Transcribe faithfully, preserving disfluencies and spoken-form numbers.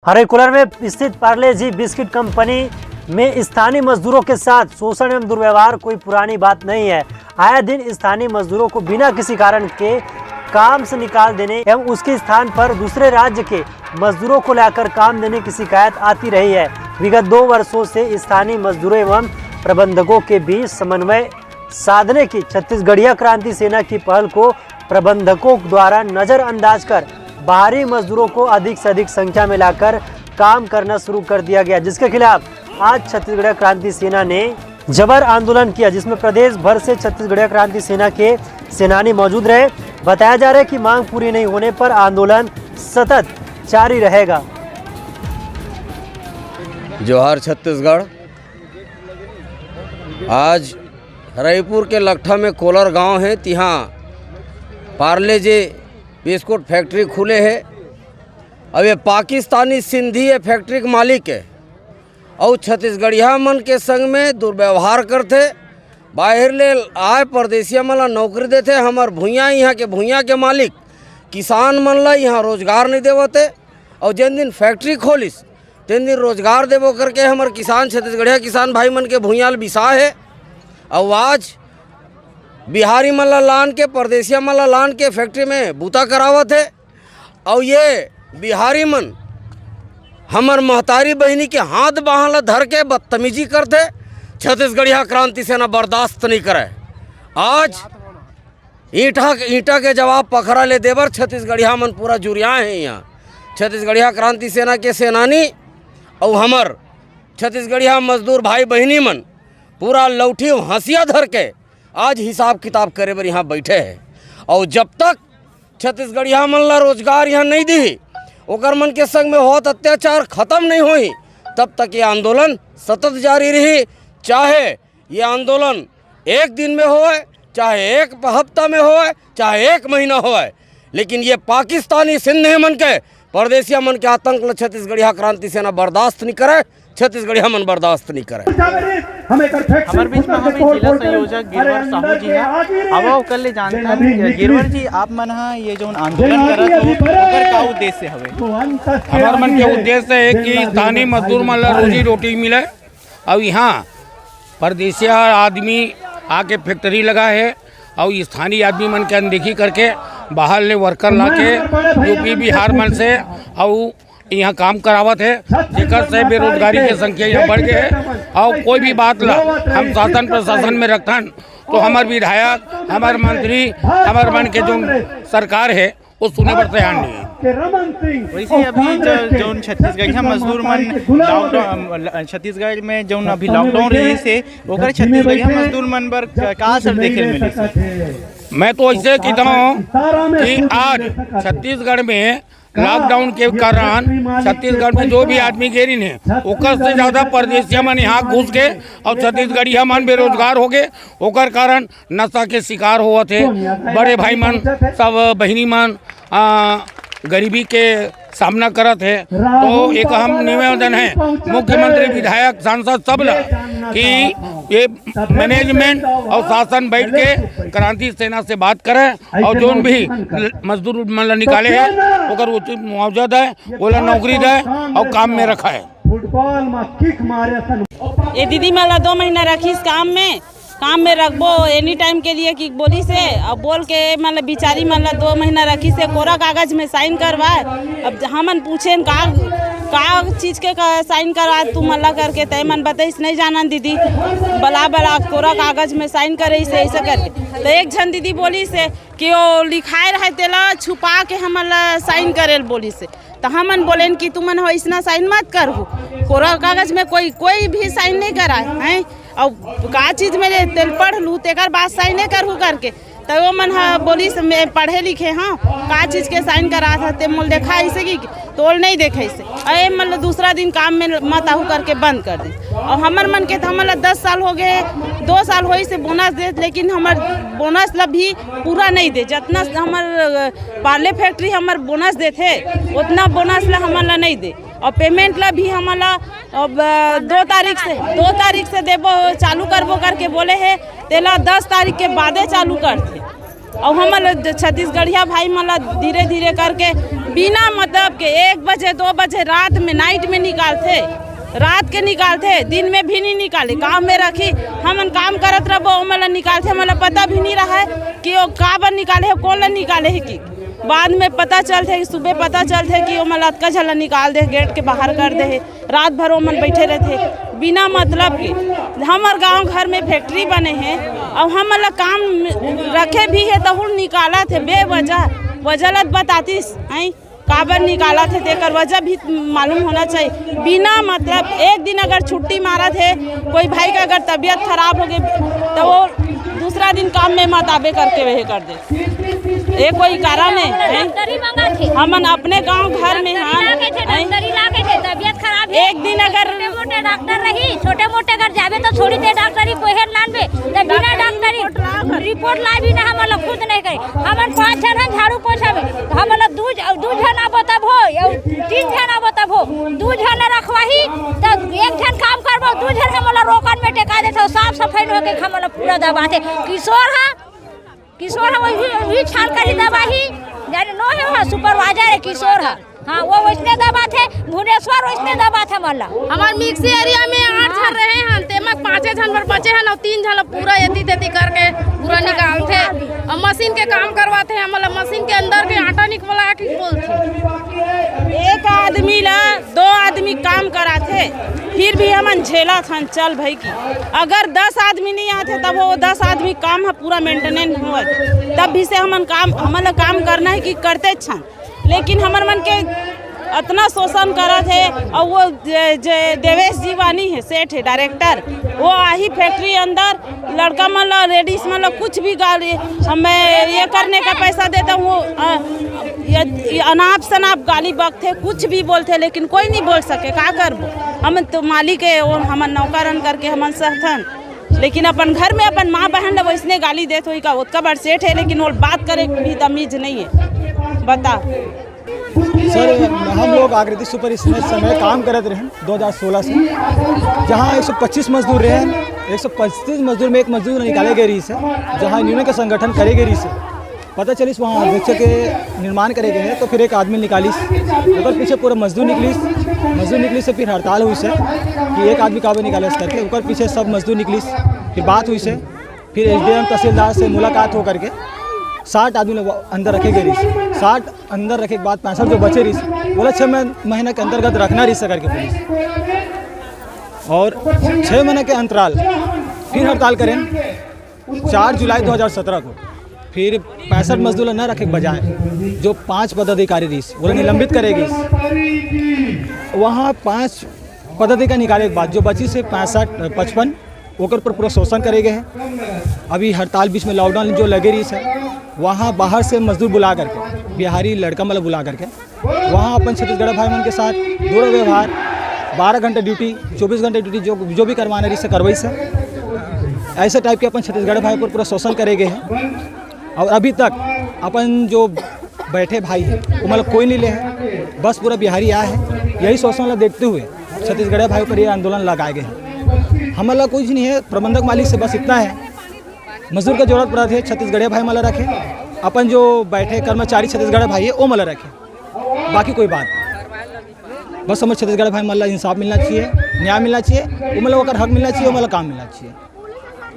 अरे, कोलार में स्थित पार्ले जी बिस्किट कंपनी में स्थानीय मजदूरों के साथ शोषण एवं दुर्व्यवहार कोई पुरानी बात नहीं है। आए दिन स्थानीय मजदूरों को बिना किसी कारण के काम से निकाल देने एवं उसके स्थान पर दूसरे राज्य के मजदूरों को लाकर काम देने की शिकायत आती रही है। विगत दो वर्षों से स्थानीय मजदूरों एवं प्रबंधकों के बीच समन्वय साधने की छत्तीसगढ़िया क्रांति सेना की पहल को प्रबंधकों द्वारा नजरअंदाज कर बाहरी मजदूरों को अधिक से अधिक संख्या में लाकर काम करना शुरू कर दिया गया, जिसके खिलाफ आज छत्तीसगढ़िया क्रांति सेना ने जबर आंदोलन किया, जिसमें प्रदेश भर से छत्तीसगढ़िया क्रांति सेना के सेनानी मौजूद रहे। बताया जा रहा है कि मांग पूरी नहीं होने पर आंदोलन सतत जारी रहेगा। जोहार छत्तीसगढ़। आज हरईपुर के लकठा में कोलर गांव है, तिहां पार्ले जे बिस्कुट फैक्ट्री खुले है। अब ये पाकिस्तानी सिंधी ये फैक्ट्री के मालिक है, अउ छत्तीसगढ़िया मन के संग में दुर्व्यवहार करथे। बाहिर ले आए परदेसिया मन ला नौकरी देथे, हमर भुइयां, इहां के भुइयां के मालिक किसान मन ला इहां रोजगार नहीं देवत हे। अउ जेन दिन फैक्ट्री खोलिस, तेन दिन रोजगार देबो करके हमर किसान, छत्तीसगढ़िया किसान भाई मन के भुइयां ल बिसा हे। अउ आज बिहारी मन ला लान के, परदेसिया मन ला लान के फैक्ट्री में बूता करावत हे। अउ ये बिहारी मन हमर महतारी बहिनी के हाथ बाहां ला धर के बदतमीजी करथे। छत्तीसगढ़िया क्रांति सेना बर्दाश्त नहीं करे। आज ईंटा ईंटा के जवाब पखरा ले देबर छत्तीसगढ़िया मन पूरा जुरिया हे। इहां छत्तीसगढ़िया क्रांति सेना के सेनानी अउ हमर छत्तीसगढ़िया मजदूर भाई बहिनी मन पूरा लौठी अउ हंसिया धर के आज हिसाब किताब करे बर इहां बैठे हे। अउ जब तक छत्तीसगढ़िया मन ला रोजगार इहां नहीं दिही, ओकर मन के संग में होत अत्याचार खत्म नहीं होही, तब तक ये आंदोलन सतत जारी रही। चाहे ये आंदोलन एक दिन में होय, चाहे एक हफ्ता में होय, चाहे एक महीना होय, लेकिन ये पाकिस्तानी सिंधी मन के, परदेसिया मन के आतंक ल छत्तीसगढ़िया क्रांति सेना बर्दाश्त नहीं करे। छत्तीसगढ़िया मन बर्दाश्त नहीं करे। हमर बीच में हवे जिला संयोजक गिरवर साहू जी ह। अब ओकर ले जानथन, गिरवर जी, आप मन ह ये जौन आंदोलन करत हो, ओकर का उद्देश्य हवे? हमर मन के उद्देश्य हे कि स्थानीय मजदूर मन ला रोजी रोटी मिले। अउ इहां परदेसिया आदमी आके फैक्ट्री लगा हे अउ स्थानीय आदमी मन के अनदेखी करके बाहर ले वर्कर लाके यूपी बिहार मन से अउ इहां काम करावत हे, जेकर से बेरोजगारी के संख्या इहां बढ़ गे हे। अउ कोई भी बात ला हम शासन प्रशासन में रखथन तो हमर विधायक, हमर मंत्री, हमर मन के जौन सरकार हे, वो सुने बर तैयार नहीं है। वैसे अभी जो जौन छत्तीसगढ़िया मजदूर मन लॉकडाउन, छत्तीसगढ़ में जौन अभी लॉकडाउन रहिस हे, ओकर छत्तीसगढ़िया मजदूर मन बर का असर देखे मिलिस? मैं तो ऐसे कहता हूँ कि आज छत्तीसगढ़ में लॉकडाउन के कारण छत्तीसगढ़ में जो भी आदमी गे रहिन हे, ओकर से ज्यादा परदेसिया मन यहाँ घुस के अउ छत्तीसगढ़िया मन बेरोजगार हो गे। ओकर कारण नशा के शिकार होवत हे, बड़े भाई मन, सब बहिनी मन, आ, गरीबी के सामना करत हे। तो एक हम निवेदन हे मुख्यमंत्री, विधायक, सांसद सब ला कि ये मैनेजमेंट अउ शासन बैठ के क्रांति सेना से बात करे अउ जौन भी मजदूर मन ला निकाले हे ओकर उचित मुआवजा दे, ओला नौकरी दे अउ काम में रखाए। फुटबॉल म किक मारे असन। ये दीदी मन ला दो महीना रखिस काम में, काम में रखबो एनी टाइम के लिए कि बोलिस हे। अब बोल के मतलब बिचारी मन ला दो महीना रखिस हे, कोरा कागज में साइन करवाए। अब हमन पूछेन का, का चीज के का साइन करवाए तुमन ला करके, तय मन बताइस नहीं जानन दीदी, बला बला कोरा कागज में साइन करे से ऐसे करके। तो एक झन दीदी बोलिस हे कि वो लिखाए रहे तेला छुपा के हमन ला साइन करेल बोलिस हे। तो हमन बोलेन कि तुमन हो इसना साइन मत करहु, कोरा कागज में कोई, कोई भी साइन नहीं कराए हैं। और का चीज में तेल पढ़ लू तेकर बाद साइन नहीं करहु करके। तो वो मन ह बोलिस मैं पढ़े लिखे हाँ, का चीज के साइन करा था ते मोल देखा इसे कि तोल नहीं देखे इसे। अरे मतलब दूसरा दिन काम में मत आहू करके बंद कर दे। और हमर मन के तो हमन ला दस साल हो गए, दो साल होइस हे बोनस देत, लेकिन हमर बोनस ला भी पूरा नहीं दे। जितना हमर पार्ले फैक्ट्री हमर बोनस देथे, उतना बोनस ला हमन ला नहीं दे। और पेमेंट ला भी हमन ला अब दो तारीख से, दो तारीख से देबो, चालू करबो करके बोले हे, तेला दस तारीख के बादे चालू करथे। और हमन ला छत्तीसगढ़िया भाई मन ला धीरे धीरे करके बिना मतलब के एक बजे, दो बजे रात में, नाइट में निकालथे, रात के निकालथे, दिन में भी नहीं निकाले, काम में रखी। हमन काम करत रबो, ओमन ला निकालथे, हमन ला पता भी नहीं रहा है कि वो काबर निकाले है, कौन ला निकाले है कि बाद में पता चलथे, सुबह पता चलथे कि ओमन ला अतका झन ला निकाल दे, गेट के बाहर कर दे है। रात भर ओमन बैठे रहथे बिना मतलब के। हमर गांव घर में फैक्ट्री बने हे, अउ हमन ला काम रखे भी हे, तहू निकालत हे बेवजह, वजह ला बतातिस, हैं, काबर निकालत हे, तेकर वजह भी मालूम होना चाहिए। बिना मतलब एक दिन अगर छुट्टी मारत हे, कोई भाई का अगर तबीयत खराब हो गई, तो वो दूसरा दिन काम में मत आबे करके वह कर दे। ये कोई कारण है, हैं? डॉक्टरी मंगाथे। हमन अपने गांव घर में डॉक्टरी हन, लागे थे, हैं? डॉक्टरी लागे थे, तबीयत खराब है। एक दिन अगर छोटे मोटे डॉक्टर रही, छोटे मोटे अगर जाबे तो थोड़ी देर डॉक्टरी कोहे लानबे, तो बिना डॉक्टरी रिपोर्ट ला भी ना, हमन ला खुद नहीं करे। हमन पाँच झन हन झाड़ू पोछा में, तो हमन ला दू ज-, दू झन आबो तब हो, या तीन झन आबो तब हो, दू झन रखवाही, तो एक झन काम करबो, दू झन हमन ला रोकन में टेका देथे, साफ सफाई होके हमन ला पूरा दबाथे। किशोर हा, किशोर हा, वही, वही छाल करी दबाही, जाने नो है, वहाँ सुपरवाइजर है किशोर हा। हाँ, वो वैसने दबाथे, भुवनेश्वर वैसने दबाथे हमन ला। हमार मिक्सी एरिया में आठ झन रहे हन, तेमा पाँचे झन बर बचे हन, अउ तीन झन ला पूरा एती तेती करके पूरा निकालथे, अउ मशीन के काम करवाथे। हमन ला मशीन के अंदर के आटा निकलवा के बोलथे। एक आदमी ला दो आदमी काम कराथे, फिर भी हमन झेलत हन, चल भाई की। अगर दस आदमी नहीं आथे, तब वो दस आदमी काम ह पूरा मेंटेनेंस होवत, तब भी से हमन काम, हमन ला काम करना है कि करते छन, लेकिन हमर मन के अतना शोषण करत हे। अउ वो जे, जे देवेश जीवानी है, सेठ है, डायरेक्टर, वो आही फैक्ट्री अंदर लड़का मन ला, लेडीज मन ला कुछ भी गाली, हमें ये करने का पैसा देता हूँ, अ, ये, ये अनाप शनाप गाली बकथे, कुछ भी बोलथे, लेकिन कोई नहीं बोल सके, का करबो? हम तो मालिक है, वो हमन नौकरन करके हमन सहथन, लेकिन अपन घर में अपन माँ बहन ला वैसने गाली देत होई का? ओतका बड़ सेठ है, लेकिन वो बात करे भी तमीज नहीं है। बता। सर, हम लोग आकृति सुपर स्टोर में समय काम करत रहे दो हज़ार सोलह से, जहाँ एक सौ पच्चीस मजदूर रहे, एक सौ पच्चीस मजदूर में एक मजदूर निकाले गए रही से, जहाँ यूनियन के संगठन करे गए रही से। पता चलिस वहाँ अध्यक्ष के निर्माण करे गए हैं, तो फिर एक आदमी निकालिस, ओकर पीछे पूरा मजदूर निकलिस, मजदूर निकलिस से फिर हड़ताल हुई से कि एक आदमी काबर निकाले करके, ओकर पीछे सब मजदूर निकलिस, फिर बात हुई से, फिर एसडीएम तहसीलदार से मुलाकात हो करके साठ आदमी लोग अंदर रखे गए रहिस। साठ अंदर रखे के बाद पैंसठ जो बचे रहिस, बोला छः मह-, महीना के अंतर्गत रखना रहिस करके पुलिस। और छः महीना के अंतराल फिर हड़ताल करें, चार जुलाई दो हज़ार सत्रह को। फिर पैंसठ मजदूर न रखे के बजाय जो पाँच पदाधिकारी रहिस, वो निलंबित करे गइस। वहाँ पाँच पदाधिकारी निकाले के बाद जो बची से पैंसठ, पचपन, ओकर पर पूरा शोषण करे गए हैं। अभी हड़ताल बीच में लॉकडाउन जो लगे रहिस है, वहाँ बाहर से मजदूर बुला करके, बिहारी लड़का मतलब बुला करके, वहाँ अपन छत्तीसगढ़ भाई मन के साथ दुर्व्यवहार, बारह घंटे ड्यूटी, चौबीस घंटे ड्यूटी, जो, जो भी करवाना रहिस है, करवाइस है। ऐसे टाइप के अपन छत्तीसगढ़ भाई पर पूरा शोषण करे गए हैं। और अभी तक अपन जो बैठे भाई है, वो मतलब कोई नहीं ले है, बस पूरा बिहारी आया है। यही शोषण ला देखते हुए छत्तीसगढ़ भाई पर ये आंदोलन लगाए गए हैं। हमला कुछ नहीं है, प्रबंधक मालिक से बस इतना है, मजदूर का जरूरत पड़ा थे, छत्तीसगढ़ भाई मला रखे, अपन जो बैठे कर्मचारी छत्तीसगढ़ भाई है, वो मला रखे, बाकी कोई बात नहीं। बस हमारे छत्तीसगढ़ भाई मला इंसाफ मिलना चाहिए, न्याय मिलना चाहिए, वो मतलब ओकर हक मिलना चाहिए, वो मतलब काम मिलना चाहिए।